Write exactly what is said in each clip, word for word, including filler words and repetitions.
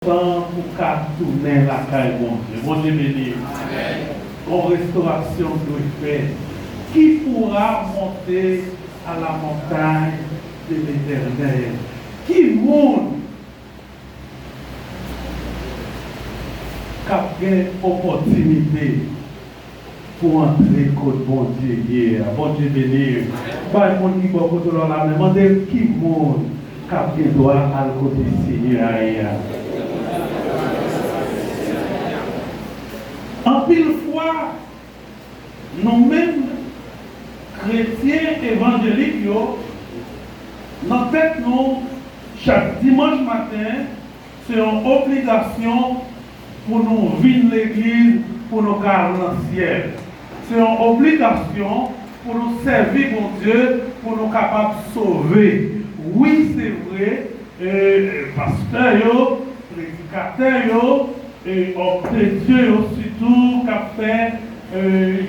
tan pou w ka tounen lakay Bondye. Bondye beni w. Yon restorasyon dwe fèt. Qui pourra monter à la montagne de l'Éternel? Ki moun k ap gen opòtinite pou antre kot Bondye ye a? Bondye beni w. Bay moun ki bò kote w la lamen, mande l ki moun k ap gen dwa al kote Senyè a ye a. Anpil fwa, nou menm kretyen evanjelik yo, nan tèt nou, chak dimanch maten, se yon obligasyon pou nou vin legliz, pou nou ka al nan syèl. Se yon obligasyon pou nou sèvi Bondye, pou nou kapab sove. Wi, se vre, e, pastè yo, predikatè yo, e, òm de Dye yo sitou k ap fè, e,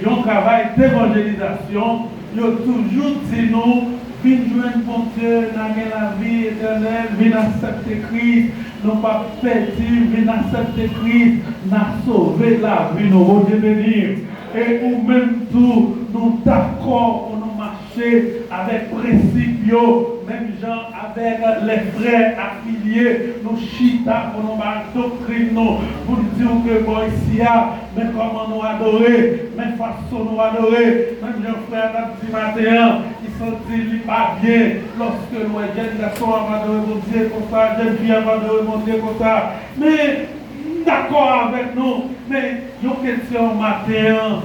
yon travay devanjelizasyon, yo toujou di nou, vin jwenn Bondye, n a gen lavi etènèl, vin aksepte Kris, nou p ap pèdi, vin aksepte Kris, n a sove lavi nou. Bondye beni w. E ou menm tou, nou dakò pou nou mache avèk prensip yo, menm jan avèk lè frè afilye, nou chita pou nou bay doktrin nou, pou n di w ke bò isi a, men kòman nou adore, men fason nou adore, menm jan frè a t ap di maten an, li santi li pa byen, lòske l wè jèn gason ap adore Bondye konsa, jèn fi ap adore Bondye konsa. Men, m dakò avèk nou, men yon kesyon maten an,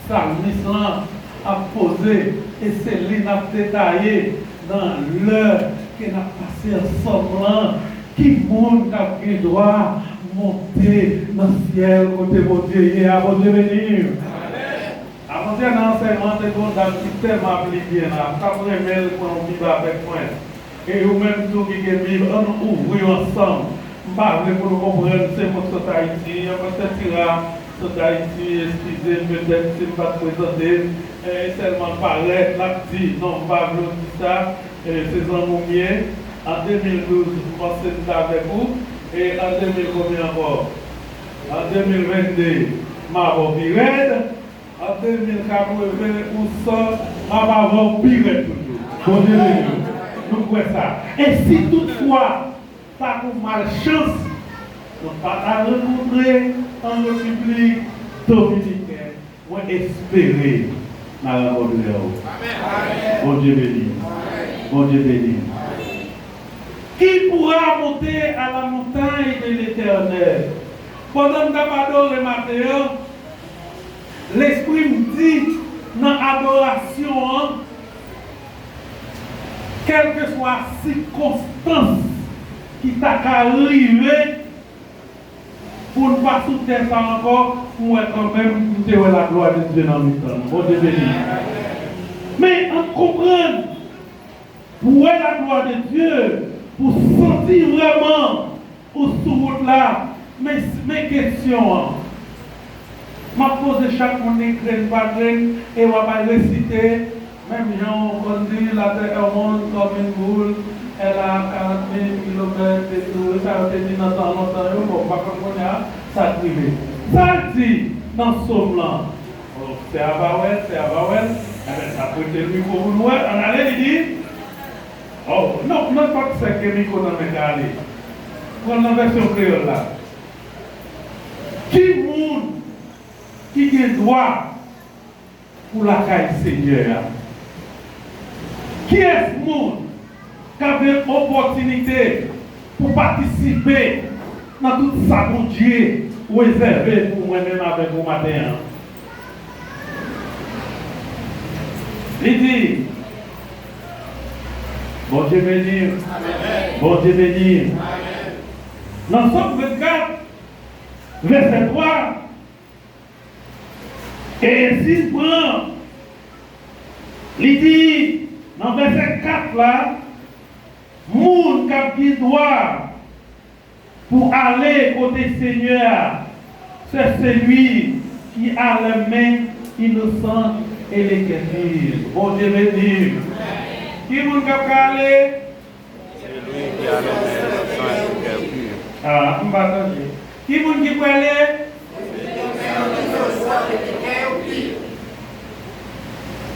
salmis lan ap poze, e se li n ap detaye nan lè ke n ap pase ansanm lan. Ki moun k ap gen dwa monte nan syèl kote Bondye ye a? Bondye beni w. Avantyè nan ansèyman an, te gen yon dam ki tèlman ap li byen la, m t ap renmen l pran yon Bib avèk mwen. E ou menm tou ki gen Bib, ann nou ouvri yo ansanm. M pa vle pou nou konprann se mot Sot Ayiti, yon pastè Tira, Sot Ayiti, eskize m petèt si m pa t prezante l, e sèlman l parèt, l ap di, non, m pa vle w di sa, e se zanmi w m ye. An de mil douz, m panse m t avèk ou, e an de mil konbyen ankò? An de mil vennde, m avè w pi rèd. An de mil katreven ou san, m ap avè w pi rèd toujou. Bondye beni w. Nou kwè sa. E si toutfwa, pa gon malchans, nou pa ta rankontre an Repiblik Dominikèn, mwen espere n a rankontre w. Bondye beni w. Bondye beni w. Qui pourra monter à la montagne de l'Éternel? Pandan m t ap adore maten an, Lespri m di, nan adorasyon an, kèlkeswa sikonstans ki ta ka rive pou n pa sou tè sa ankò, m wè kanmenm m te wè laglwa de Dye nan mitan nou. Bondye beni. Men, ann konprann, pou wè laglwa de Dye, pou santi vrèman ou sou wout la, men, men kesyon an. M ap poze chak moun li grenn pa grenn, e w ap al resite, menm jan w konn di, la terre est ronde comme une boule, elle a quarante mille kilomètres de tour, sa yo te di nan tan lontan yo, bon, m pa konn kounye a, sa k rive. Sa l di nan sòm lan? Oh, sè a pa wè l, sè a pa wè l. Enben, n ap prete l mikwo pou nou wè. Ann ale, li di. Oh, non, nenpòt sè k gen mikwo nan men ka ale. Pran nan vèsyon kreyòl la. Ki moun ki gen dwa pou lakay Senyè a? Kiyès moun k ap gen opòtinite pou patisipe nan tout sa Bondye rezève pou mwen menm avèk ou maten an? Li di, Bondye beni w. Bondye beni w. Nan Sòm vennkat, vèsè twa, e si n pran, li di nan vèsè kat la, moun k ap gen dwa pou ale kote Senyè a, c'est celui qui a les mains innocentes et le cœur pur. Bondye beni w. Ki moun k ap ka ale? Celui qui a les mains innocentes et le cœur pur. Ah, m pa tande. Ki moun ki prale?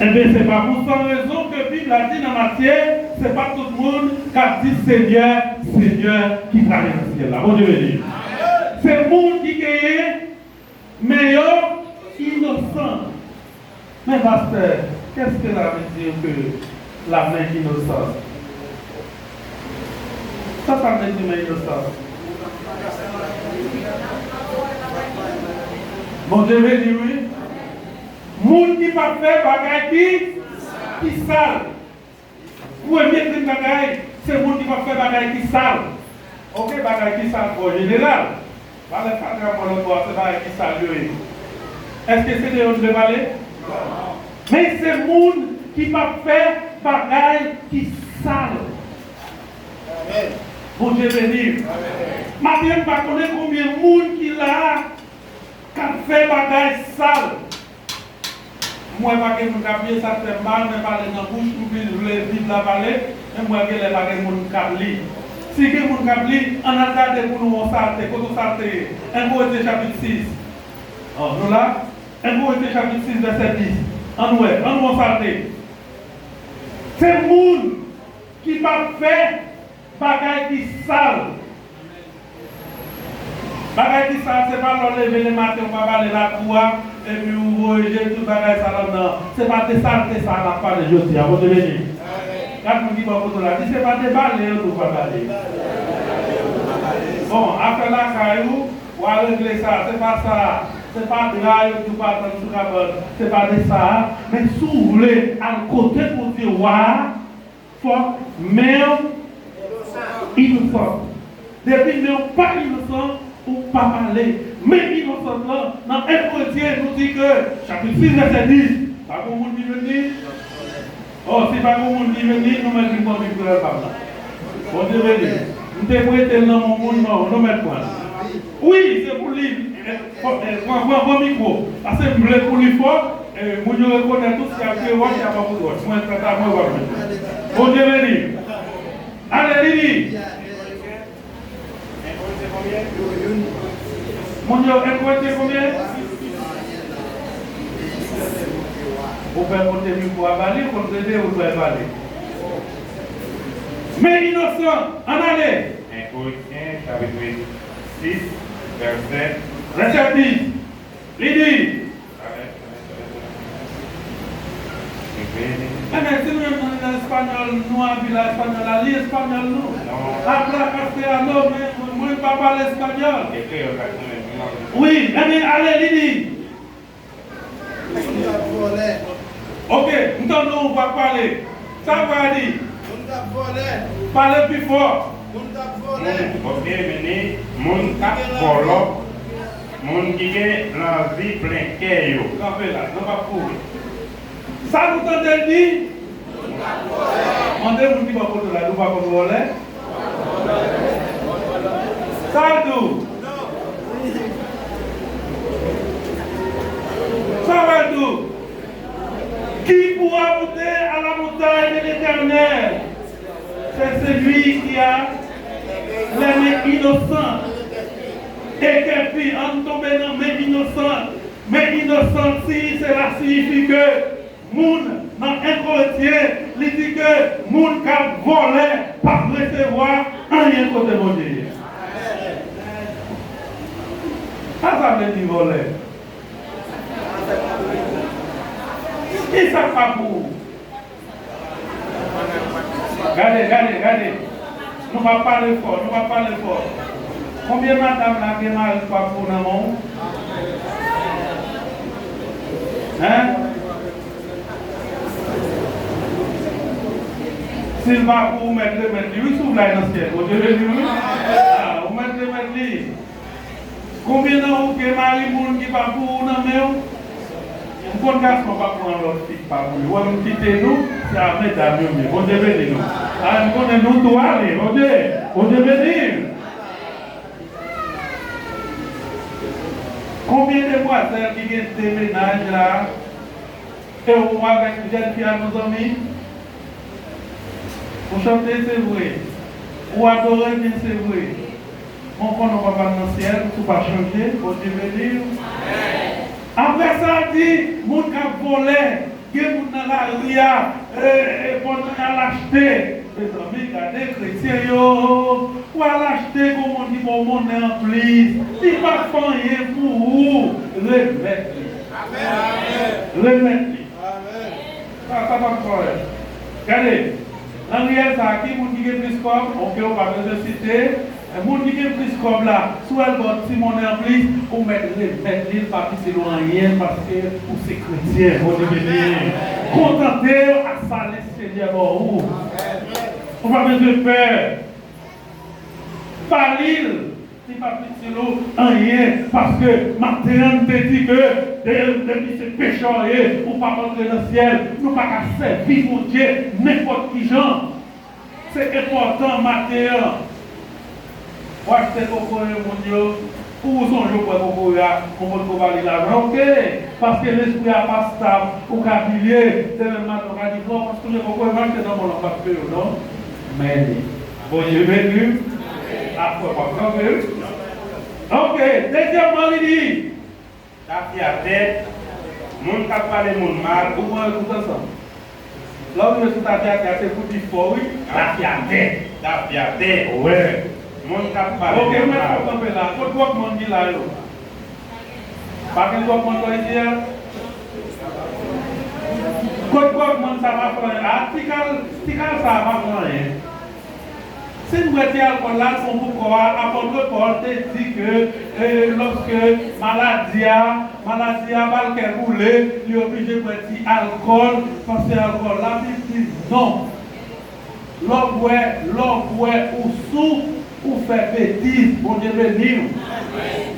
Enben, se pa pou san rezon ke Bib la di nan Matye, se pa tout moun k ap di Senyè, Senyè ki prale nan syèl la. Bondye beni. Se moun ki genyen men yo inosan. Men pastè, qu'est-ce que cela veut dire que la main innocente? Sa sa vle di men inosan? Bondye beni wi. Moun ki pa fè bagay ki, ki sal. Premye grenn bagay, se moun ki p ap fè bagay ki sal. Oke, bagay ki sal twò jeneral. Valè fatra mwen lòt bò a, se bagay ki sal yo ye. Èske se de yo nou te pale? Men se moun ki p ap fè bagay ki sal. Bondye beni. Maten, m pa konnen konbyen moun ki la a k ap fè bagay sal. M wè pa gen moun k ap bliye, sa fè m mal, men pale nan bouch, m plis vle Bib la pale, men m wè genlè pa gen moun k ap li. Si gen moun k ap li, ann al gade pou nou yon salte, kote yon salte ye? En Korentyen chapit sis. Oh, nou la? En Korentyen chapit sis, vèsè dis. Ann wè, ann wè yon salte. Se moun ki p ap fè bagay ki sal. Bagay ki sal, se pa lè w leve lematen, w pa bale lakou a, epi ou voye je, tout bagay sal anndan. Se pa de salte sa a n ap pale jodi a. Bondye beni. Gad moun ki bò kote w la, di, se pa debale yo di w pa bale. Bon, afè lakay ou, w a regle sa, se pa sa. Se pa dra yo di w pa tann sou kabann, se pa de sa. Men si w vle al kote Bondye wa a, fòk men w inosan. Depi men w pa inosan, ou pa pale. Men inosan lan, nan en Korentyen, nou di ke, chapit sis, vèsè dis, pa gen moun ki jwenn li. Oh, si pa gen moun ki jwenn li, nou mèt vin pran mikwo a pa m la. Bondye beni. M te prete l nan men yon moun, non, nou mèt pran l. Wi, se pou li. Eh, pran, pran, pran mikwo. Paske m vle pou li fò. Eh, moun yo rekonèt ou, si y ap jwe wòch, y ap ba w kout wòch. Mwen, kanta mwen, w ap jwe. Bondye beni. Ale, Lili. Moun yo, en Korentyen konbyen? Ou fè monte mikwo a ba li, ou konn plede, ou fè pale. Men inosan, ann ale. En Korentyen, chapit sis, vèsè. Vèsè dis. Li di. Enben, si nou menm nou li nan espanyòl, nou anvi la espanyòl la, li espanyòl nou. Habla castellano, men mwen pa pale espanyòl. Wi, enben, ale, li di. Moun k ap vòlè. Oke, m tande w pa pale. Sa w pral di? Moun k ap vòlè. Pale pi fò. Moun k ap vòlè. Moun, oke, men ni moun k ap vòlò. Moun ki gen lanvi plen kè yo. Kanpe la, nou p ap kouri. Sa nou tande l di? Mande moun ki bò kote w la, nou pa konn vòlè? Sa l di w? Sa w di w? Qui pourra monter à la montagne de l'Éternel? C'est celui qui a les mains innocentes et qui est pur. Ann tonbe nan men inosan. Men inosan, si sela siyifi ke moun nan en Korentyen, li di ke moun k ap vòlè p ap resevwa anyen kote Bondye ye. Sa sa vle di vòlè? Kisa k pa pou ou? Gade, gade, gade. Nou pa pale fò, nou pa pale fò. Konbyen madanm la gen mari k pa pou nan men w? Hein? Si l pa pou ou, mèt remèt li. Wi, si w vle al nan syèl, Bondye beni w, wi. Ah, ou mèt remèt li. Konbyen nan ou gen mari moun ki pa pou ou nan men w? M konn gason pa pran lòt fi ki pa pou li. Ou wè m kite nou, se a medam yo m ye. Bondye beni nou. A, m konnen nou tou ale. Bondye, Bondye beni. Konbyen demwazèl ki gen de mennaj la? E ou avèk jèn fi a nou zanmi? Ou chante, se vre. Ou adore byen, se vre. Ou konnen papa m nan syèl, si w pa chanje, Bondye beni w. Apre sa, l di, moun k ap vòlè, gen moun nan lari a, e, e, bon, al achte. Mezanmi, gade kretyen yo. W al achte gon moun ki ba w monnen anplis. Li pa fè anyen pou ou. Remèt li. Remèt li. Sa, sa p ap fè anyen. Gade, nan riyèl sa a, ki moun ki gen plis kòb? Oke, ou pa bezwen site. Moun ki gen plis kòb la, si w al ba w ti monnen anplis, ou mèt remèt li l, pa piti l ou anyen, paske ou se kretyen. Bondye beni w. Kontante w ak sa Lesenyè ba w. Ou pa bezwen pè. Ba li l, li pa piti l ou anyen, paske maten an, n te di ke de-, depi se pechè w ye, ou p ap antre nan syèl. Nou pa ka sèvi Bondye nenpòt ki jan. Se enpòtan maten an. W achte kokoye moun yo, ou sonje w bwè kokoye a, ou potko ba li lajan, oke. Paske lespri a pa stab, ou ka pilye, demen maten w ka di, frè, w pa sonje kokoye m achte nan mòn lan, m p ap peye w non. Men, Bondye beni w. Apre w ap kanpe wi. Oke, dezyèmman, li di, tafyatè, moun k ap pale moun mal, ou pran yo tout ansanm. Lè w rive sou tafyatè a, se pou di fò wi, tafyatè. Tafyatè. Wè. Moun k ap pale moun mal. Oke, mwen fè kanpe la. Kot gwòg moun ki la yo? Pa gen gwòg moun bò isi a? Kot gwòg moun sa pa fè anyen? A, ti kal, ti kal sa pa fè anyen. Si n bwè ti alkòl la, l bon pou kò a. Apòt Pòl te di ke, e, lòske maladi a, maladi a ba l kè boule, li oblije bwè ti alkòl, paske alkòl la, Bib di non. Lè w bwè, lè w bwè, ou sou, ou fè betiz, Bondye beni w.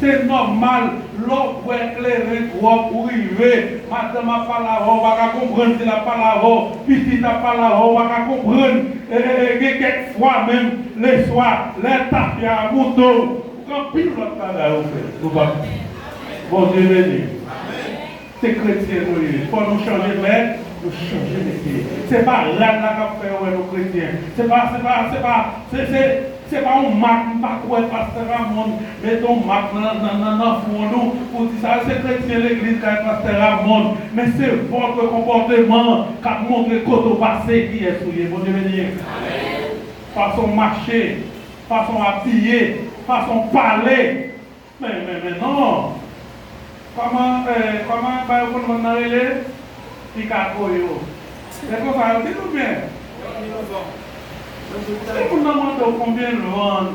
Se nòmal, lè w bwè kleren twòp, ou rive, madanm ap pale avè w, ou pa ka konprann si l ap pale avè w, pitit ap pale avè w, ou pa ka konprann. E, e, e, gen kèk fwa menm, leswa, lè tafya a moute w, ou gen anpil lòt bagay ou fè. Nou pa, Bondye beni w. Se kretyen nou ye. Fò nou chanje mèt, nou chanje metye. Se pa rad la k ap fè yo wè nou kretyen. Se pa, se pa, se pa, se, se, se pa yon mak, m pa kwè pastè Ramon mete yon mak nan, nan, nan, nan fwon nou pou di sa se kretyen legliz kay pastè Ramon. Men se vòtre konpòteman k ap montre kote w pase kiyès ou ye. Bondye beni w. Fason w mache, fason w abiye, fason w pale. Men, men, men non. Kòman, eh, kòman ba yo konn vann nan rele? Pikakoyo. Se konsa yo di l oubyen? Si moun nan mande w konbyen vann,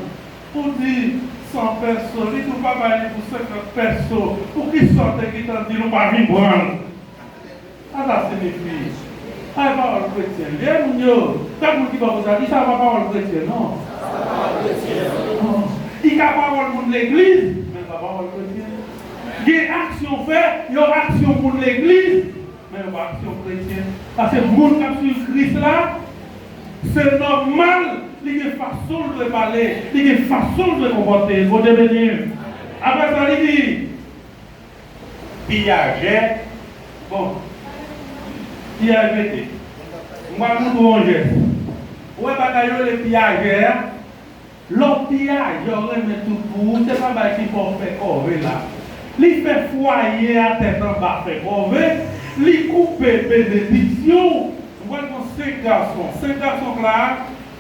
ou di san pèso, li di w pa bay li pou senkant pèso, poukisa w te gentan di l ou pa vin pran l? Sa sa siyifi? Sa e pawòl kretyen li ye, moun yo. Gad moun ki bò kote a, di sa pa pawòl kretyen, non. Non. Li ka pawòl moun legliz, men pa pawòl kretyen. Gen aksyon fè, yo aksyon moun legliz, men yo pa aksyon kretyen. Paske moun k ap swiv Kris la, se nòmal, li gen fason l dwe pale, li gen fason l dwe konpòte l. Bondye beni l. Apre sa, li di, Piyajè, bon, piyaj mete. M pral montre w yon jès. Ou wè bagay yo rele piyajè a? Lè w piyajè, w renmen tout pou ou, se pa bagay ki fè w fè kòve la. Li fè fwaye a tèt anba fè kòve, li koupe benediksyon w. M pral pran senk gason. Senk gason k la,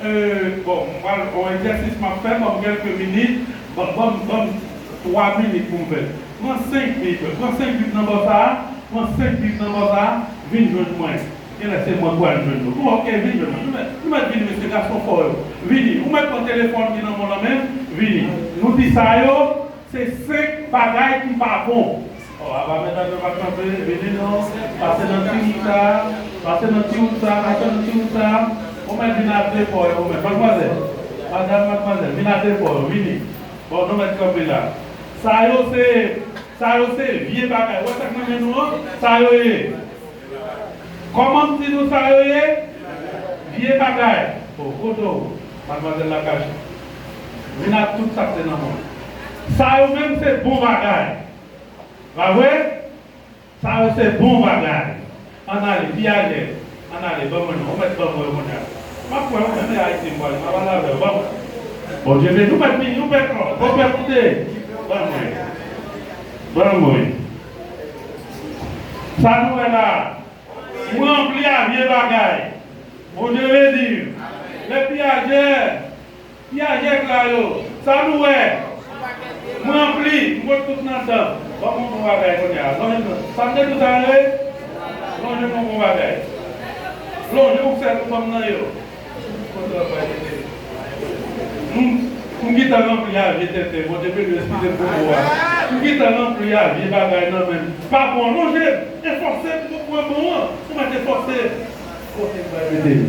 euh, bon, m pral, yon egzèsis m ap fè, ban m kèlke minit, ban, ban, ban m twa minit pou m fè. Pran senk bib, pran senk bib nan bò sa a, pran senk bib nan bò sa a, vin jwenn mwen. Genlè se mwen k pral jwenn nou. Bon, oke, vin jwenn mwen. Nou mèt, nou mèt vini, mesye, gason fò yo. Vini. Ou mèt pran telefòn ki nan men w lan menm, vini. Nou di sa yo, se senk bagay ki pa bon. O, apa medam yo pa kanpe, vini non. Pase nan ti wout sa, pase nan ti wout sa, pase nan ti wout sa. Ou mèt vin a de fò yo, ou mèt. Madmwazèl, madam, madmwazèl, vin a de fò yo, vini. Bon, nou mèt kanpe la. Sa yo se, sa yo se vye bagay. Ou wè sa k nan men nou an? Sa yo ye. Kòman m di nou sa yo ye? Vye bagay. O, kote w, madmwazèl la kache? Vin ak tout sa k te nan men w. Sa yo menm se bon bagay. Pa vre? Sa yo se bon bagay. Ann ale, piyajè. Ann ale, ban mwen non. Ou mèt ban mwen yo kounye a. M ap pran yo, men se Ayiti m pwale. M ap pale avè yo, ban mwen. Bondye beni w, pèp beni w, pèp, bon, pèp, koute. Ban mwen. Ban mwen. Sa nou wè la, m ranpli a vye bagay. Bondye beni w. Lè piyajè, piyajè la yo, sa nou wè? M ranpli, m pot tout nan tan. Ban m yon bon bagay kounye a. Lonje m, sa m te di w sa yo ye? Lonje m yon bon bagay. Lonje w sèl ou ban m nan yo. M, m gentan ranpli a vye tenten, Bondye beni w, eskize m pou mo a. M gentan ranpli a vye bagay nan men m. Pa bon, lonje m, efòse m pou pran bon an. Ou mèt efòse. Kote m pral mete l?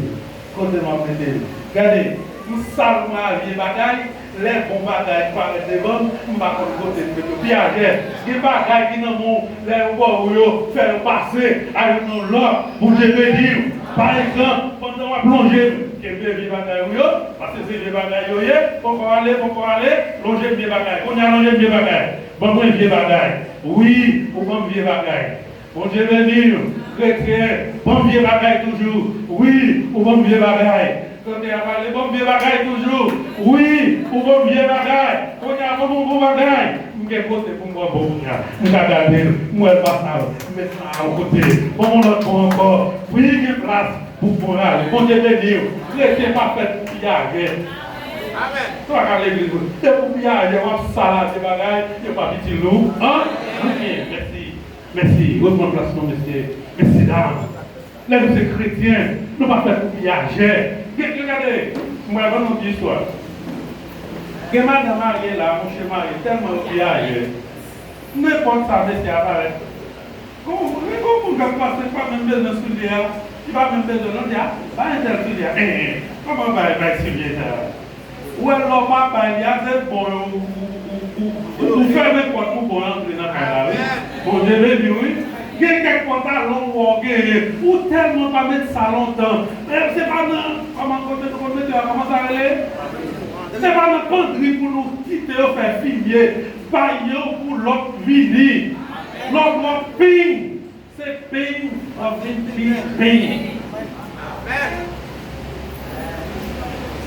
Kote m ap mete l? Gade, m sal mwen a vye bagay, lè bon bagay parèt devan m, m pa konn kote m mete yo. Piyajè, gen bagay ki nan men w, lè yo ba w yo, fè yo pase a youn nan lòt, Bondye beni w. Pa egzanp, pandan w ap lonje m, kenbe vye bagay ou yo, paske se vye bagay yo ye, poko ale, poko ale, lonje m vye bagay. Kounye a lonje m vye bagay. Ban mwen vye bagay. Wi, ou ban m vye bagay. Bondye beni w, kretyen, ban m vye bagay toujou. Wi, ou ban m vye bagay. Kote a pale, ban m vye bagay toujou. Wi, ou ban m vye bagay. Kounye a, ban m yon bon bagay. M gen kote pou m pran bon kounye a. M ka gade l, m wè l pa sal. M met sa a yon kote. Ban m yon lòt bon ankò. Wi, gen plas pou bon ale. Bondye beni w. Kretyen pa fèt pou piyajè. Amèn. Ou pa ka legliz, se pou piyajè, w ap sal a vye bagay, yo p ap itil ou anyen. Mèsi. Mèsi, reprann plas nou, mesye, mesye dam. Lè nou se kretyen, nou pa fèt pou piyajè. Gen, gen, gade, mwen, ban nou ti istwa. Gen madan marye la, monchè marye, tèlman yo piyajè. Nenpòt sa, mesye a parèt. Gon, gon moun k ap pase, li pa menm bezwen soulye a, li pa menm bezwen, non, di, a, bay entèl soulye a, en, en, kòman bay, bay soulye sa? Ou wè lè w pa bay li a, se bon, ou, ou, ou, ou, ou, ou fèmen pòt pou bon antre nan kay la, wi. Bondye beni w, wi. Gen kèk pantalon ou wè w genyen, ou tèlman pa met sa lontan. E, se pa nan, kòman, kote nou konn mete yo a, kòman sa rele? Se pa nan pandri pou nou kite yo fè fimye, bay yo pou lòt vini. Lòt, lòt piny. Se peny, w ap vin pi peny.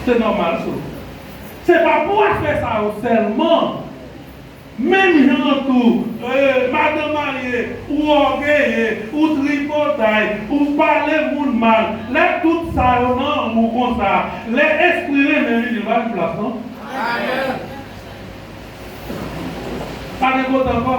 Se nòmal, so. Se pa pou afè sa yo sèlman. Menm jan tou, eh, madan marye, ou ògeye, ou tripotay, ou pale moun mal. Lè tout sa yo nan ou konsa, lè espri renmen vini, l pa gen plas, non? Pa gen kote ankò.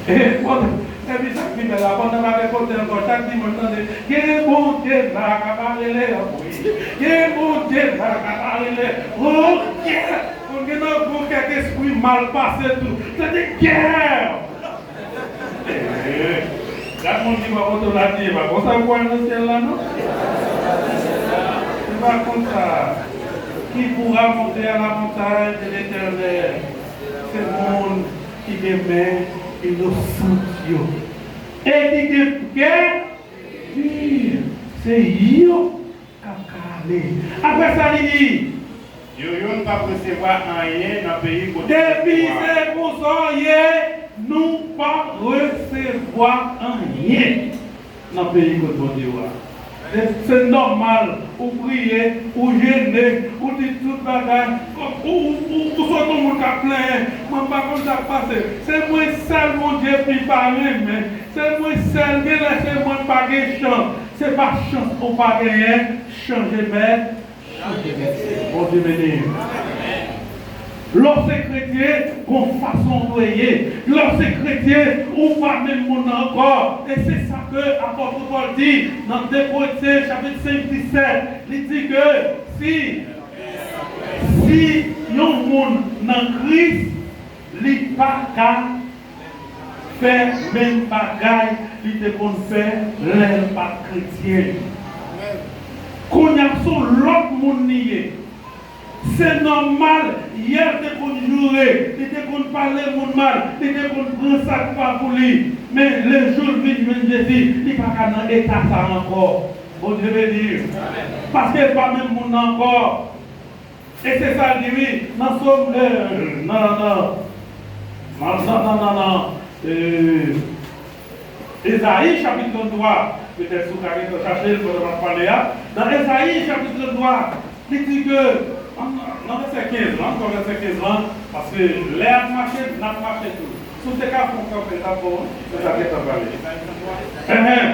E, bon, epi sa k pi bèl la, pandan pa gen kote ankò, chak dimanch, tande, gen Bondye la k ap rele anmwe. Gen Bondye la k ap rele. Oh, yeah! Konn gen nan gwo kèk espri mal pase tou. Tande, yeah! Gad moun ki bò kote w la di, e pa konsa pou al nan syèl la, non? Se pa konsa. Qui pourra monter à la montagne de l'Éternel? Se moun ki gen men inosant yo. E ki gen kè pur. Se yo k ap ka ale. Apre sa, li di, yo youn p ap resevwa anyen nan peyi kote Depi se konsa w ye, nou p ap resevwa anyen nan peyi kot Bondye w a. Se, se nòmal, ou priye, ou jene, ou di tout bagay, kòm ou, ou, ou, ou sot yon moun k ap plenyen, mwen m pa konn sa k pase. Se mwen sèl Bondye pi pa renmen. Se mwen sèl, genlè se mwen k pa gen chans. Se pa chans ou pa genyen, chanje mèt. Bondye beni. Lè w se kretyen, gon fason w dwe ye. Lè w se kretyen, ou pa menm moun nan ankò. E se sa ke apot Pòl di nan de Korentyen chapit senk, disèt. Li di ke si, si yon moun nan Kris, li pa ka fè menm bagay li te konn fè lè l pa t kretyen. Kounye a, se yon lòt moun li ye. Se nòmal, yè l te konn joure, li te konn pale moun mal, li te konn pran sa k pa pou li. Men, lejou l vin jwenn Jezi, li pa ka nan eta sa a ankò. Bondye beni w. Paske l pa menm moun nan ankò. E se sa l di, wi, nan Sòm, eh, nan, nan, nan, eh, Ezayi chapit tranntwa, petèt si w ka gentan chache l pandan m ap pale a, nan Ezayi chapit tranntwa, li di ke Nan vèsè kenz lan, ankò vèsè kenz lan, paske lè ap mache, n ap mache tou. Si w te ka fè yon kanpe, l t ap bon, wi. Se sa k gentan pale. Enhen.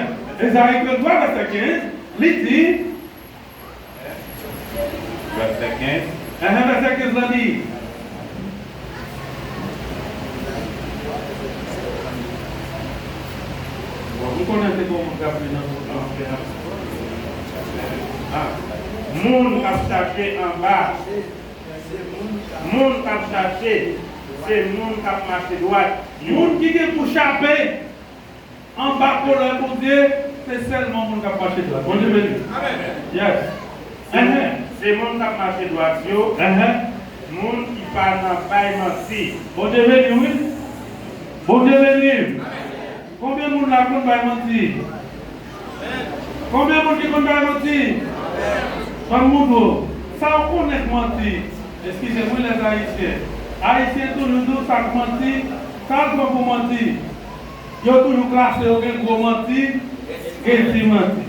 Ezayi trannntwa, vèsè kenz, li di, Vèsè kenz. Enhen, vèsè kenz lan di. Bon, nou konnen se bon moun k ap vin nan, nan, nan, ah. Moun k ap chache anba. Moun k ap chache, se moun k ap mache dwat. Moun ki gen pou chape anba kolè Bondye, se sèlman moun k ap mache dwat. Bondye beni. Amèn. Yes. Se moun, se moun k ap mache dwat yo. Enhen. Moun ki pa nan bay manti. Bondye beni, wi. Bondye beni. Konbyen moun la konn bay manti? Konbyen moun ki konn bay manti? Ban m montre w. Sa w konnen k manti? Eskize m, wi, lèzayisyen. Ayisyen toujou di w sa k manti, sa l pran pou manti. Yo toujou klase yo gen gwo manti, gen ti manti.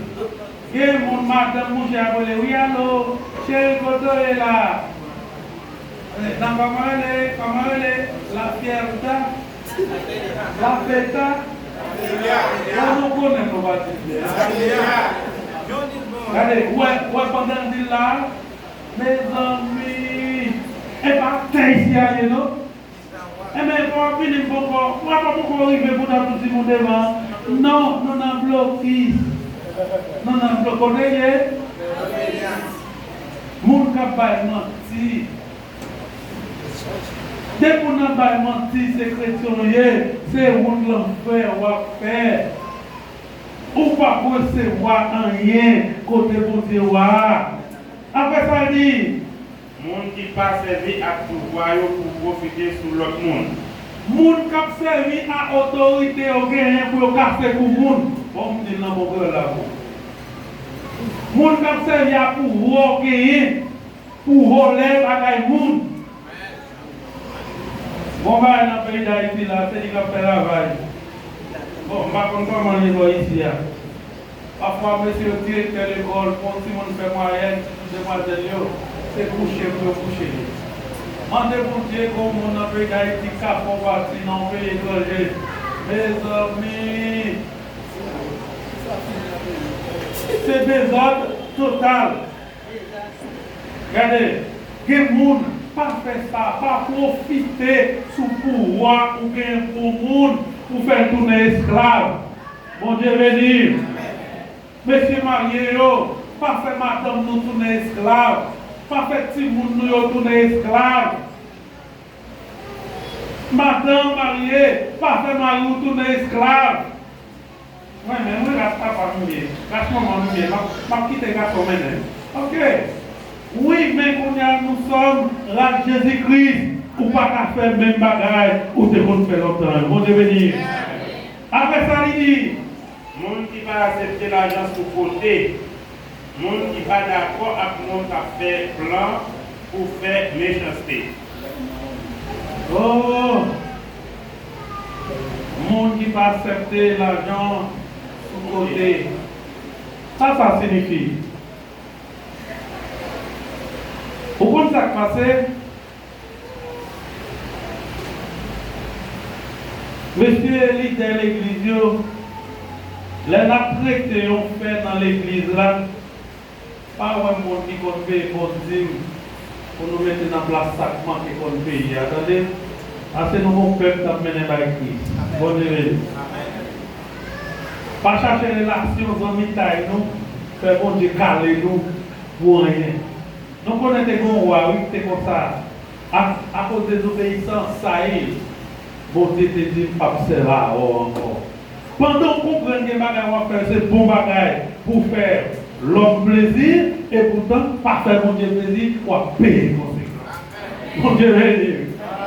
Gen moun, madanm, mouche ap rele, wi, alo, cheri, kote w ye la? Nan kòman rele, kòman rele? La Fiesta? La Feta? Bon, nou konnen nou pa di byen. Gade, ou wè, ou wè pandan l di l la, mezanmi, e pa tè isi a ye, non? Enben, fò w ap vini m poko, w ap poko rive pou n ap di moun devan. Non, nou nan blokis. Nou nan blokis. Kote l ye? Moun k ap bay manti. Depi w nan bay manti, se kretyen w ye, se wout lanfè w ap fè. Ou p ap resevwa anyen kote Bondye w a. Apre sa, l di, Moun ki pa sèvi ak pouvwa yo pou pwofite sou lòt moun. Moun k ap sèvi a otorite yo genyen pou yo kase kou moun. Bon, m di l nan bon kreyòl la pou ou. Moun k ap sèvi a pouvwa w genyen pou vòlè bagay moun. Gon bagay nan peyi Dayiti la, se li k ap fè lavaj. Bon, m pa konn kòman l ye bò isi a. Pafwa, mesye yo, direktè lekòl, pou yon timoun fè mwayèn, sitou demwazèl yo, se kouche pou yo kouche li. Mande Bondye, gon moun nan peyi Dayiti k ka fè yon pati nan yon peyi etranje. Mezanmi! Se dezòd total. Gade, gen moun, pa fè sa, pa pwofite sou pouvwa ou genyen pou moun pou fè l tounen esklav. Bondye beni. Mesye marye yo, pa fè madanm nou tounen esklav. Pa fè timoun nou yo tounen esklav. Madanm marye, pa fè mari w tounen esklav. Mwen menm, wi, ras papa m ye, ras manman m ye, m ap, m ap kite gason mennen m. Oke. Wi, men kounye a nou sòm ras Jezi Kris. Ou pa ka fè menm bagay ou te konn fè lontan yo. Bondye beni. Apre sa, li di, Moun ki pa aksepte lajan sou kote. Moun ki pa dakò ak moun k ap fè plan pou fè mechanste. Oh! Moun ki pa aksepte lajan sou kote. Sa sa siyifi? Ou konn sa k pase? Mesye lidè legliz yo, lè n ap prete yon fè nan legliz la, pa wè moun ki konn peye bon dim pou nou mete nan plas sa k manke konn peye a, tande? Paske nou gon pèp n ap mennen bay Kris. Bondye beni. Pa chache relasyon zanmitay nou, fè Bondye kale nou pou anyen. Nou konnen te gen yon wa, wi, ki te konsa. A, akoz dezobeyisans Sayil, Bondye te di, "M p ap sèvi a ou ankò." Pandan w konprann gen bagay w ap fè, se bon bagay pou w fè lòm plezi, epoutan, pa fè Bondye plezi, w ap peye konsekans. Bondye beni.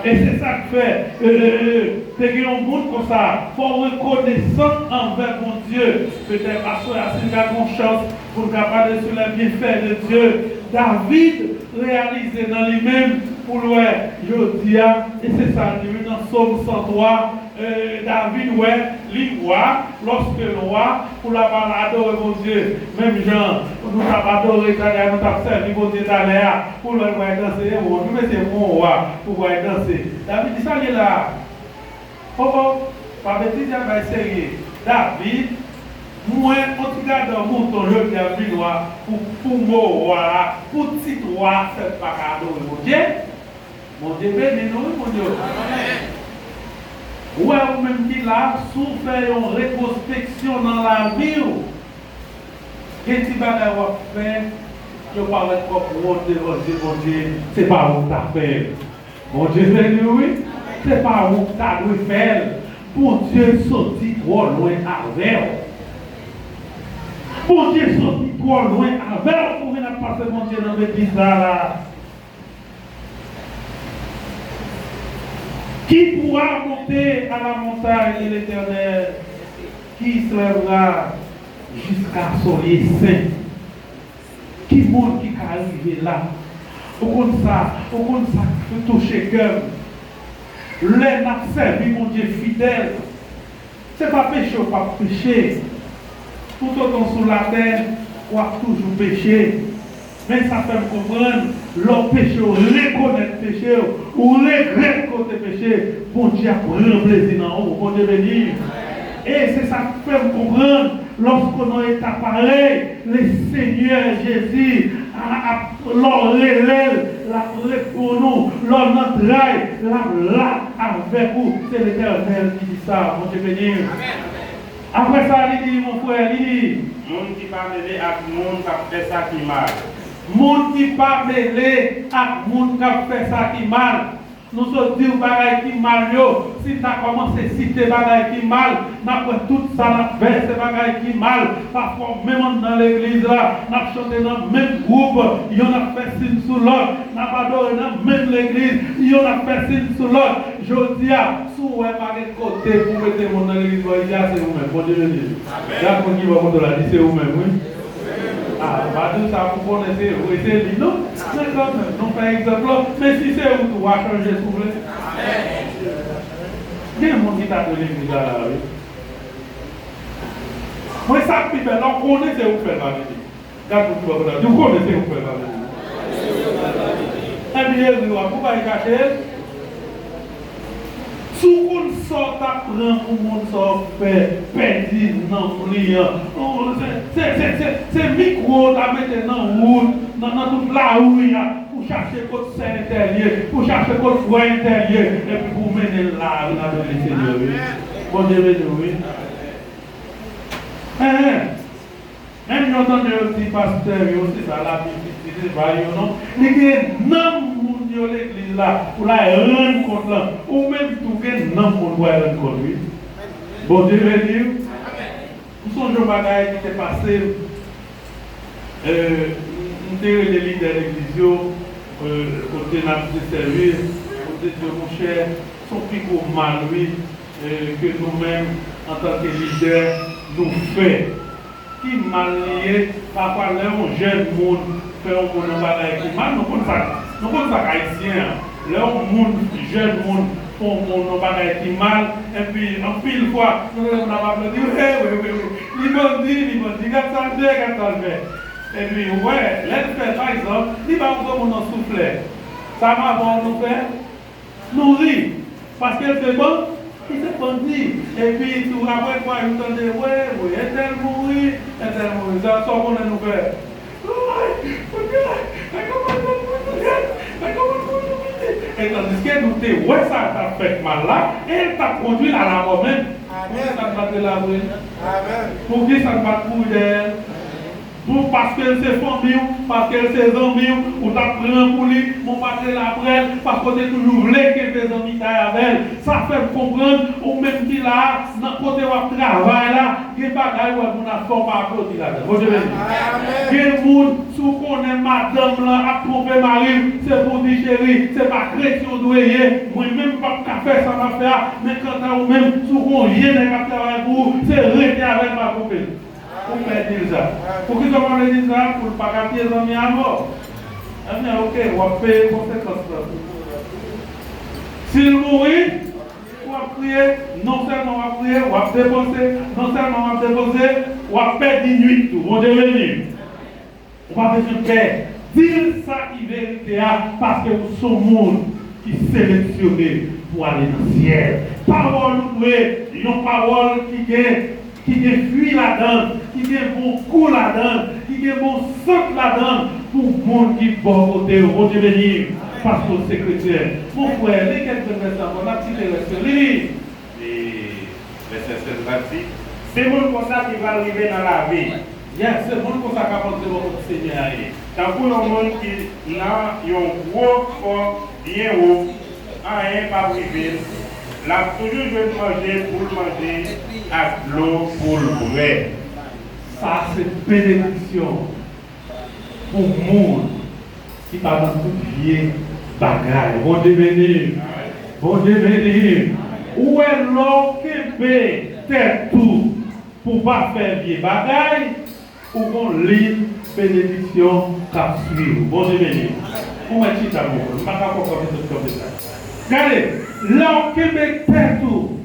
E se sa k fè, e, e, e, te gen yon moun konsa, fò w rekonesan anvè Bondye. Petèt, aswè a, si n ka gen yon chans pou n ka pale sou les bienfaits de Dieu, David reyalize nan li menm pou l wè jodi a, e se sa l di wi nan Sòm san twa, David wè li wa, lòske l wa, pou l ap al adore Bondye. Menm jan nou t ap adore talè a, nou t ap sèvi Bondye talè a, pou l wè l pral danse. E bon, nou mesye, m wè w wa, pou w pral danse. David di, "Sa l ye la a?" Oh, oh, pa betize, bay serye. David, mwen, on ti gadò mouton, jodi a m vin wa, pou, pou mo wa, pou tit wa, fè m pa ka adore Bondye. Bondye beni nou, wi, Bondye. Ou wè, ou menm ki la, si w fè yon retwospeksyon nan lavi w, gen ti bagay w ap fè, yo parèt kòm wont devan je Bondye, se pa ou k ta fè l. Bondye beni w, wi. Se pa ou k ta dwe fè l. Bondye soti twò lwen avè w. Bondye soti twò lwen avè w pou vin ap pase Bondye nan legliz la, la. Qui pourra monter à la montagne de l'Éternel? Qui s'élèvera jusqu'à son lieu saint? Ki moun ki ka rive la? Ou konn sa, ou konn sa k touche kè m. Lè n ap sèvi Bondye fidèl, se pa peche w p ap peche. Toutotan w sou latè, w ap toujou peche. Men sa fè m konprann, lè w peche, w rekonèt peche w, ou regrèt ke w te peche, Bondye ap pran plezi nan ou. Bondye beni. E se sa k fè m konprann, lòske nan eta parèy, Lesenyè Jezi a, ap, lè w rele l, l ap reponn ou. Lè w nan tray, l ap la avèk ou. Se Letènèl ki di sa. Bondye beni. Apre sa, li di, mon frè, li di, moun ki pa mele ak moun k ap fè sa ki mal. Moun ki pa mele ak moun k ap fè sa ki mal. Nou sot di w bagay ki mal yo, si n ta kòmanse site bagay ki mal, n ap wè tout sa n ap fè se bagay ki mal. Pafwa w menm anndan legliz la, n ap chante nan menm gwoup, yonn ap fè siy sou lòt, n ap adore nan menm legliz, yonn ap fè siy sou lòt. Jodi a, si w wè pa gen kote pou mete moun nan legliz bò isi a, se ou menm. Bondye beni w. Gad moun ki bò kote w la, di se ou menm, wi. A, m pa di w sa pou konnen se ou e se li, non. Men kanmenm, nou fè egzanp la. Men si se ou tou, w a chanje, souple. Gen moun ki ta dwe legliz la la, wi. Mwen, sa k pi bèl la, w konnen se ou k fè l pa vini. Gad moun ki bò kote w la, di w konnen se ou k fè l pa vini. Epi, e ri w ap, ou pa kache l. Si w konn sa w t ap pran pou moun sa w fè pèdi nanm li an, se, se, se, se, se mikwo w ta mete nan wout, nan, nan tout lari a, pou chache kot sè entèl ye, pou chache kot frè entèl ye, epi pou mennen l la, vin adore Senyè, wi. Bondye beni w, wi. Enhen. Menm yo tande yo di pastè yo, se sa Labib di, se pa yo non. Li gen nanm moun yo legliz la, pou l al rann kont lan. Ou menm tou gen nanm moun pou al rann kont, wi. Bondye beni w. M sonje yon bagay ki te pase m. E, m, m te rele lidè legliz yo, e, kote n ap desèvi, m te di yo, monchè, se yon pi gwo mal, wi, e, ke nou menm, antanke lidè, nou fè. Ki mal li ye? Pafwa, lè yon jèn moun fè yon moun yon bagay ki mal, nou konn sa, nou konn sa k ayisyen an. Lè yon moun, jèn moun, fè yon moun yon bagay ki mal, epi anpil fwa, nou wè moun ap aplodi, wi, wi, wi, wi, li bandi, li bandi, gad sa l fè, gad sa l fè. Epi, ou wè, lè l fè, pa egzanp, li ba yon granmoun yon souflèt. Sa m avè w nou fè? Nou ri, paske l se ban, li se bandi. Epi tou apre twa jou tande, wi, wi, entèl mouri, entèl mouri. Sa, sa w konnen nou fè? Ay, Bondye, ay, kòman moun mouri, ay, kòman moun mouri. E tandiske nou te wè sa t ap fèt mal la, e l t ap kondui l a lamò menm. Poukisa n pa t rele apre l? Poukisa n pa t kouri dèyè l? Pou, paske l se fanmi w, paske l se zanmi w, ou t ap pran pou li, men w pa t rele apre l, paske w te toujou vle kenbe zanmitay avè l. Sa fè m konprann, ou menm ki la a, nan kote w ap travay la, gen bagay ou wè moun ap fè w pa aplodi ladan l. Bondye beni w. Gen moun, si w konnen madanm lan ap twonpe mari l, se pou w di, cheri, se pa kretyen w dwe ye, mwen menm m p ap ka fè sa m ap fè a, men kanta ou menm, si w gen yon vye nèg ap travay pou ou, se rete avè l, pa twonpe l. Ou pèdi l sa. Poukisa w pa vle di sa? Pou l pa ka tiye zanmi avè w. Ebyen, oke, w ap peye konsekans lan. Si l mouri, W ap kriye, non sèlman w ap kriye, w ap depanse, non sèlman w ap depanse, w ap pèdi nwit tou. Bondye beni w. Ou pa bezwen pè. Di l sa ki verite a, paske ou se yon moun ki seleksyone pou ale nan syèl. Pawòl ou dwe yon pawòl ki gen, ki gen fwi ladan l, ki gen bon gou ladan l, ki gen bon sant ladan l pou moun ki bò kote w. Bondye beni w, paske w se kretyen. Mon frè, li kèk grenn vèsè ankò, n ap kite rès yo. Li, li. E vèsè sèz la di, se moun konsa ki pral rive nan lavi. Yes, se moun konsa k ap antre bò kote Senyè a ye. Tankou yon moun ki nan yon gwo fò byen wo, anyen p ap rive l. L ap toujou jwenn manje pou l manje ak dlo pou l bwè. Sa se benediksyon pou moun ki pa nan tout vye bagay. Bondye beni. Bondye beni. Ou wè, lè w kenbe tèt ou pou w pa fè vye bagay, ou gon liy benediksyon k ap swiv ou. Bondye beni. Ou mèt chita, mon frè. M pa ka fè w kanpe sot kanpe sa. Gade, lè w kenbe tèt ou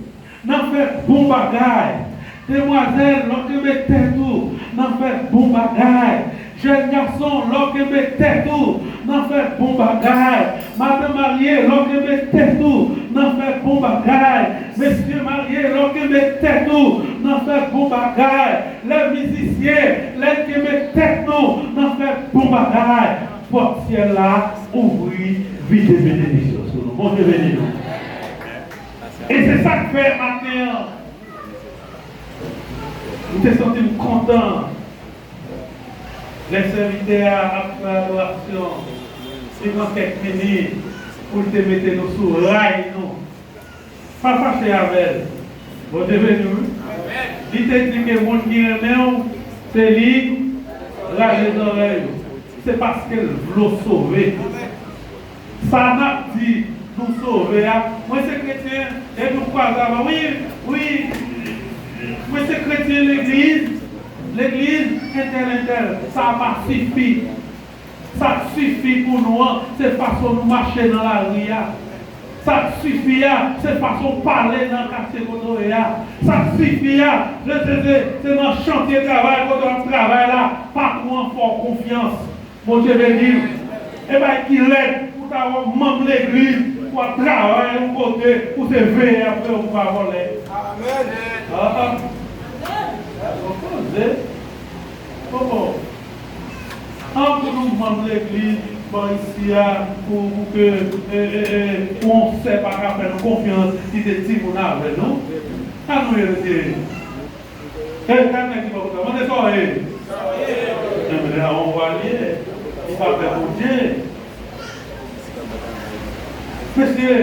nan fè bon bagay. Demwazèl, lè w kenbe tèt ou nan fè bon bagay. Jèn gason, lè w kenbe tèt ou nan fè bon bagay. Madanm marye, lè w kenbe tèt ou nan fè bon bagay. Mesye marye, lè w kenbe tèt ou nan fè bon bagay. Lè mizisyen, lè n kenbe tèt nou nan fè bon bagay, pòt syèl la ouvri, vide benediksyon sou nou. Bondye beni nou. E se sa k fè maten an, m te santi m kontan lè sèvitè a ap fè adorasyon, li pran kèk minit pou l te mete nou sou ray nou. Pa fache avè l. Bondye beni w, wi. Li te di ke moun ki renmen w, se li raje zòrèy ou. Se paske l vle w sove. Sa n ap di nou sove a, mwen se kretyen, epi w kwaze avè m, wi, wi, mwen se kretyen legliz, legliz entèl, entèl, sa pa sifi. Sa k sifi pou nou an, se fason nou mache nan lari a. Sa k sifi a, se fason w pale nan katye kote w ye a. Sa k sifi a, se, se, se, se nan chantye travay kote w ap travay la, patwon an fè w konfyans. Bondye beni w. E bay ki lèd pou ta wè w manm legliz, w ap travay yon kote, ou se veye apre yo pou pa vòlè. Amèn. Ah, ah. Bon koze. Bon, bon. An pou nou manm legliz bò isi a, pou, pou ke, e, e, e, yon sè pa ka fè nou konfyans, kite timoun avè nou. An nou retire. Hey, gad nèg ki bò kote a. Mande sa w ye. Enben, lè a on vwa l ye. Li pa pè Bondye. Mesye,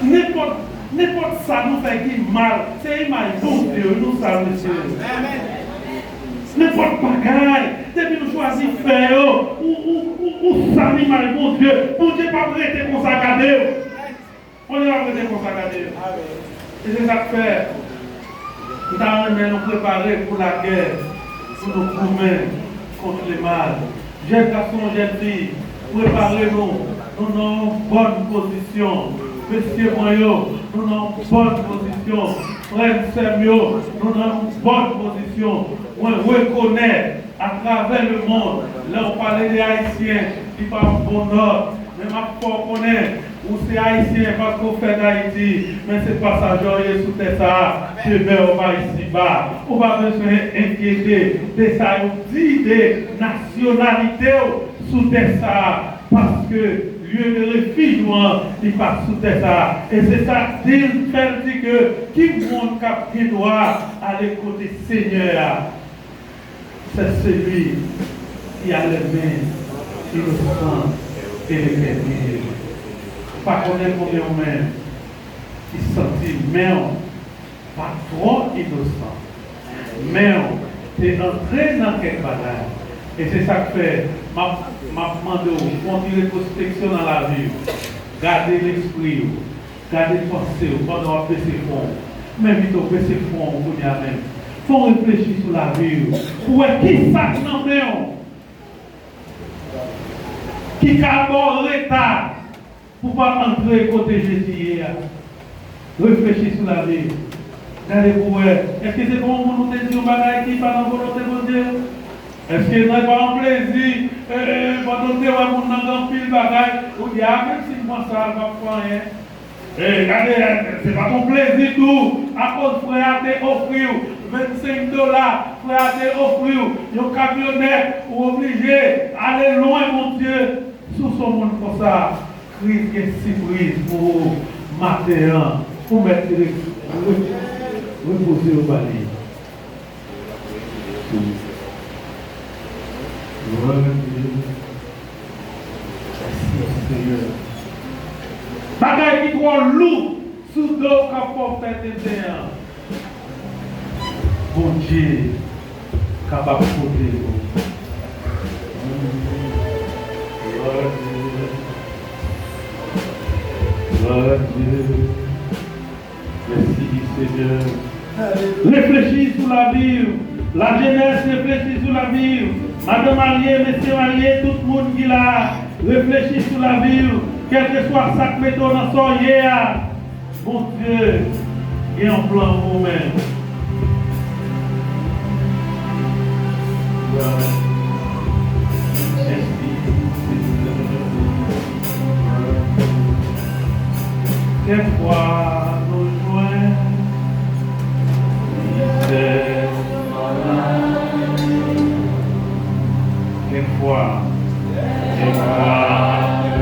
nenpòt, nenpòt sa nou fè ki mal, se imaj Bondye wi nou sal, mesye. Nenpòt bagay, depi nou chwazi fè yo, ou, ou, ou, ou sal imaj Bondye. Bondye p ap rete konsa gade w. Bondye p ap rete konsa gade w. E se sa k fè, m ta renmen nou prepare pou lagè, pou nou goumen kont lemal. Jèn gason, jèn fi, prepare nou. Nou nan yon bòn pozisyon. Mesye mwen yo, nou nan yon bòn pozisyon. Frè m, sè m yo, nou nan yon bòn pozisyon. Mwen rekonèt atravè lemonn, lè w pale de Ayisyen, li pa yon bon nòt. Men m ap fè w konnen, ou se Ayisyen paske w fèt Ayiti, men se pasajè w ye sou tè sa a, demen w pa isiba. Ou pa bezwen enkyete de sa yo di de nasyonalite w sou tè sa a, paske lye de refij ou an, li pa sou tè sa a. E se sa k di l, fè l di ke ki moun k ap gen dwa ale kote Senyè a? C'est celui qui a les mains innocentes et le cœur pur. M pa konnen konbyen w menm ki santi men w pa twò inosan. Men w te antre nan kèk bagay. E se sa k fè m ap, m ap mande w fè yon ti retwospeksyon nan lavi w. Gade lespri w. Gade panse w pandan w ap bese fwon w. M envite w bese fwon w kounye a menm. Fè w reflechi sou lavi w pou w wè kisa k nan men w ki ka ba w reta pou w pa antre kote Jezi ye a. Reflechi sou lavi. Gade pou wè, èske se pa yon moun ou te di yon bagay ki pa nan volonte Bondye? Èske se pa yon plezi, e, pandan w te wè moun nan gen anpil bagay, ou di, "A, menm si m pran sa, l p ap fè anyen." E, gade, e, se pa t yon plezi tou, akoz frè a te ofri w vennsenk dola, frè a te ofri w yon kamyonèt, ou oblije ale lwen Bondye. Si w se yon moun konsa, Kris gen sipriz pou ou maten an. Ou mèt re-, re-, repoze w ba li. Glwa a Dye. Mèsi, Senyè. Bagay ki twò lou sou do w k ap fè w fè tenten an. Bondye kapab pote nou. Glwa a Dye. Glwa a Dye. Mèsi, Senyè. Reflechi sou lavi w. Lajenès, reflechi sou lavi w. Madan marye, mesye marye, tout moun ki la, reflechi sou lavi w. Kèlkeswa sa k mete w nan sa w ye a, Bondye gen yon plan pou ou menm. Kèk fwa nou jwenn mistè. Kèk fwa, kèk fwa, kèk fwa.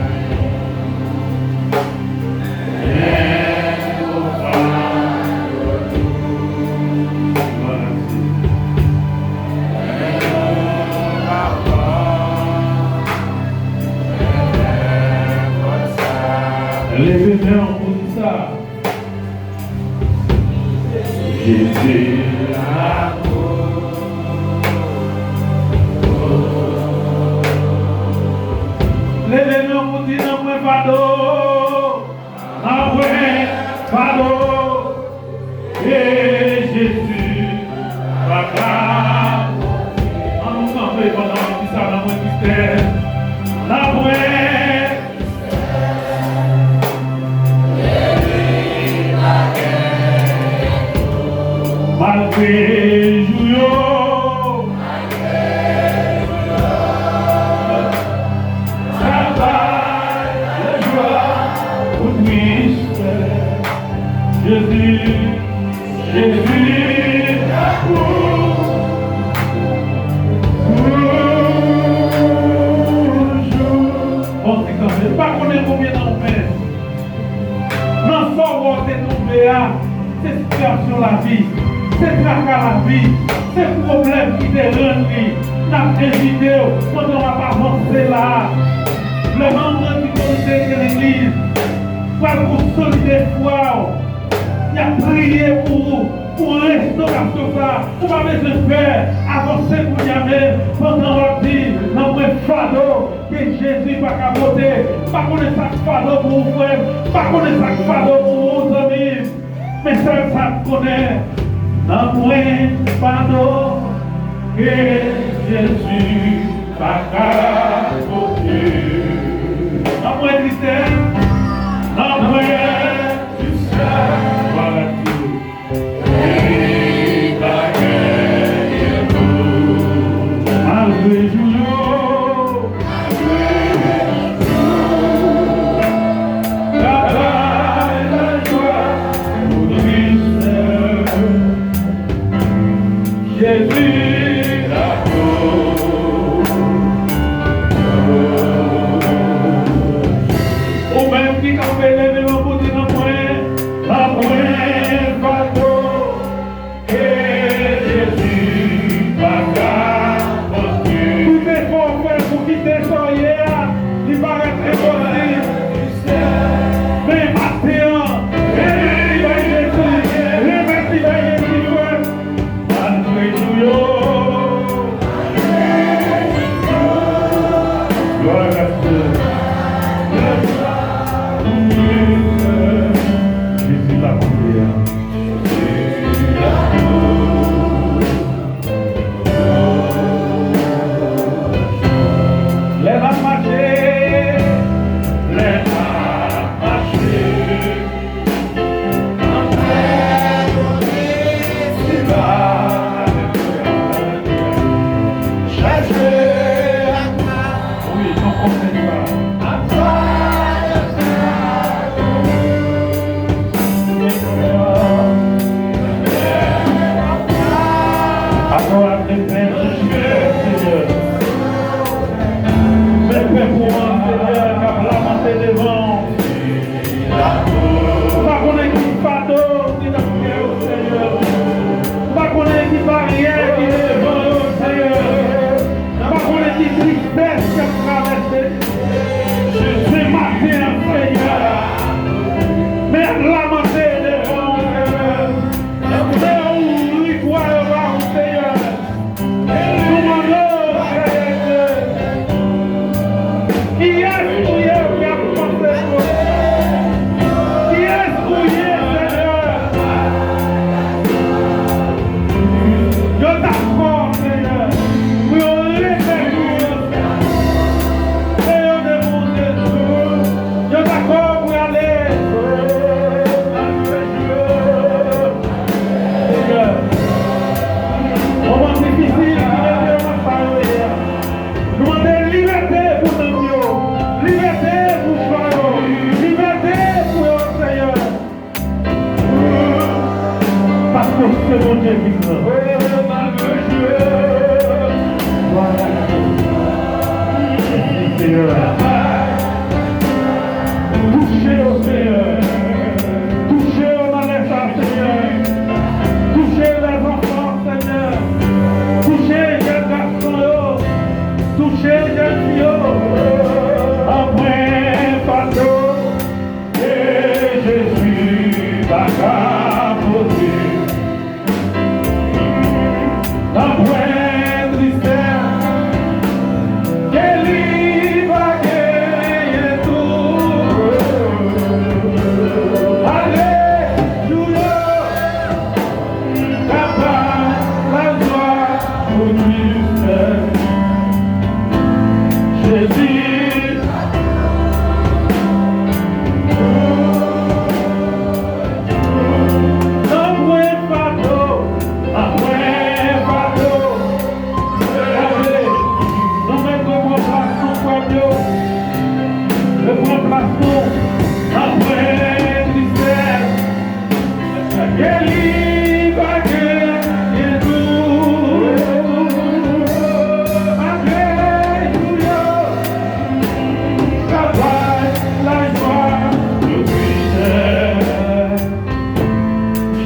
Leve men w pou di sa. Jezi la. Leve men w pou di, "Nanpwen fado, nanpwen fado, e Jezi pa ka." Ann nou kanpe pandan n ap di sa, "Nanpwen tristès, nanpwen." Malgre jou yo, travay, lajwa, ou tristès, Jezi, Jezi, toujou. Bon, ti kanpe, m pa konnen konbyen nan ou menm. Nan sa w wè w te tonbe a, se sitiyasyon lavi, se traka lavi, se pwoblèm ki te rann li. N ap envite w, pandan w ap avanse la a, lè manm nan dikonite ke legliz pral konsolide fwa w, y ap priye pou ou, pou restorasyon sa a. Ou pa bezwen pè, avanse kounye a menm, pandan w ap di, "Nanpwen fado ke Jezi pa ka pote." M pa konnen sa k fado pou ou, frè m. M pa konnen sa k fado pou ou, zanmi m. Men sèl sa m konnen, nanpwen fado ke Jezi pa ka pote. Nanpwen tristès, nanpwen tristès. Glwa a Dye. Malgre jou yo, travay, lajwa, pou tristès, Jezi la.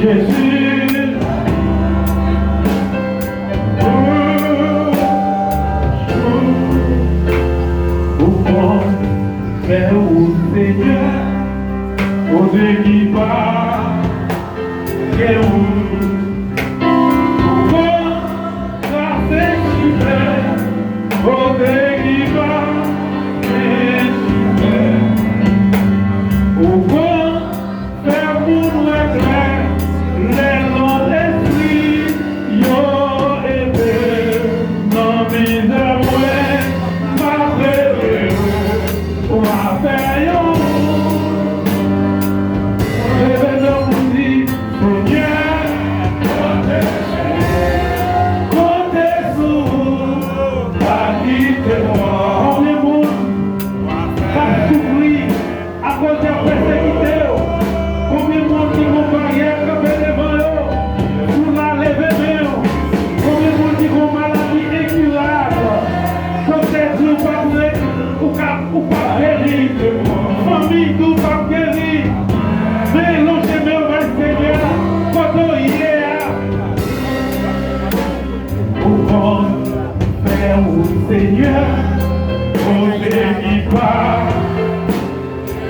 Jezi, ou, ou bon, fè ou Senyè, ou te ki pa gen ou. Ou bon, trase chimen, kote ki pa gen chimen. Ou bon, fè moun wè klè, lè non espri yo ede. Nan mizè mwen, m ap rele ou, w ap fè yon wout. Leve men w pou di, Senyè, konte sou ou, konte sou ou, pa kite mwen. Konbyen moun k ap soufri akoz y ap pèsekite yo? Konbyen moun ki gon baryè kanpe devan yo? Si w la, leve men w. Konbyen moun ki gon maladi enkirab? Doktè di ou p ap re-, ou ka, ou p ap geri. Fanmi di w p ap geri. Men lonje men w bay Senyè a, kote w ye a. Ou konn fè wout, Senyè, kote ki pa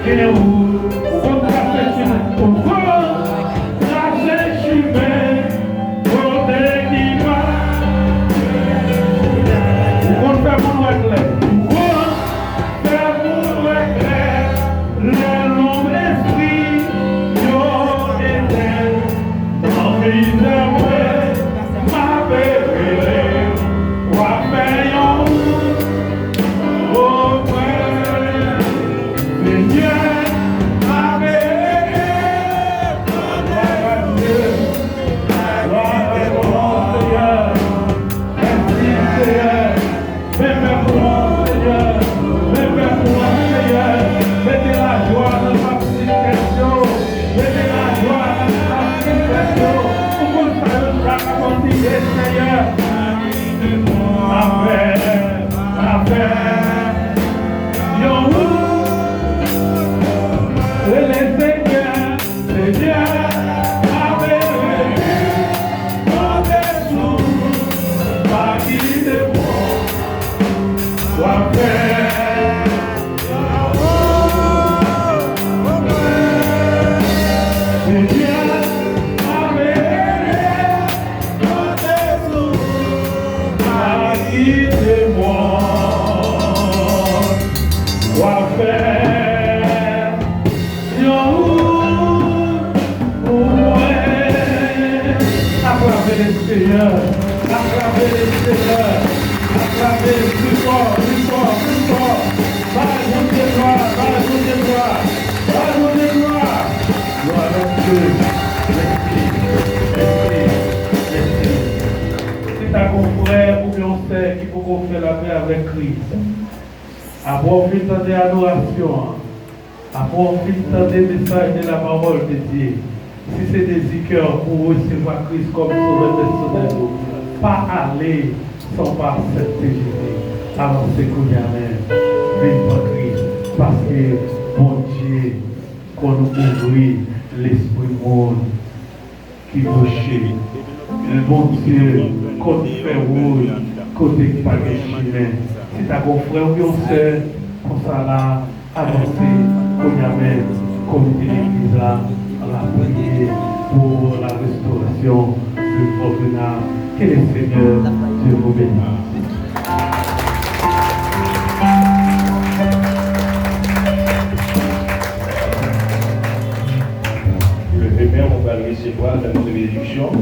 gen wout. Ou konn trase chimen. Ou konn trase chimen kote ki pa. Ou konn fè moun wè klè. Ou konn fè moun wè klè. Lè lonb espri yo etenn, nan mizè mwen, m ape rele, w ap fè yon wout. O frè, Senyè, m ape rele, glwa a Dye, glwa a Dye, Senyè, mèsi, Senyè. Men pèp ou an, Senyè. Men pèp ou an, Senyè. Mete lajwa nan laptitèt yo. Mete lajwa nan laptitèt yo. Ou konn sa yo chak ap anpile, Senyè. Afè, afè. Yon wout. Rele Senyè. Senyè, ape rele, konte sou ou, pa kite mwen, w ap fè. Senyè, ape rele, konte sou ou, pa kite mwen, w ap fè. Yon wout pou mwen. Aklame Senyè, aklame Senyè, aklame pli fò, pli fò, pli fò. Bay Bondye glwa, bay Bondye glwa, bay Bondye glwa. Glwa nan Dye. Mèsi, mèsi, mèsi. Si ta gon frè oubyen yon sè ki poko fè lapè avèk Kris, apre w fin tande adorasyon an, apre w fin tande mesaj de la parole de Dieu, si se dezi kè w pou w resevwa Kris kòm Sovè pèsonèl ou, pa ale san w pa aksepte Jezi. Alò se kounye a menm, vin pran Kris, paske Bondye konn ouvri lespri moun ki bouche. Bondye konn fè wout kote ki pa gen chimen. Si ta gon frè ou yon sè konsa la, avanse kounye a menm. Komite legliz la, la priye pour la restauration de Fort Renard. Que le Seigneur Dieu vous bénisse. Leve men, nou pral resevwa lè nou benediksyon.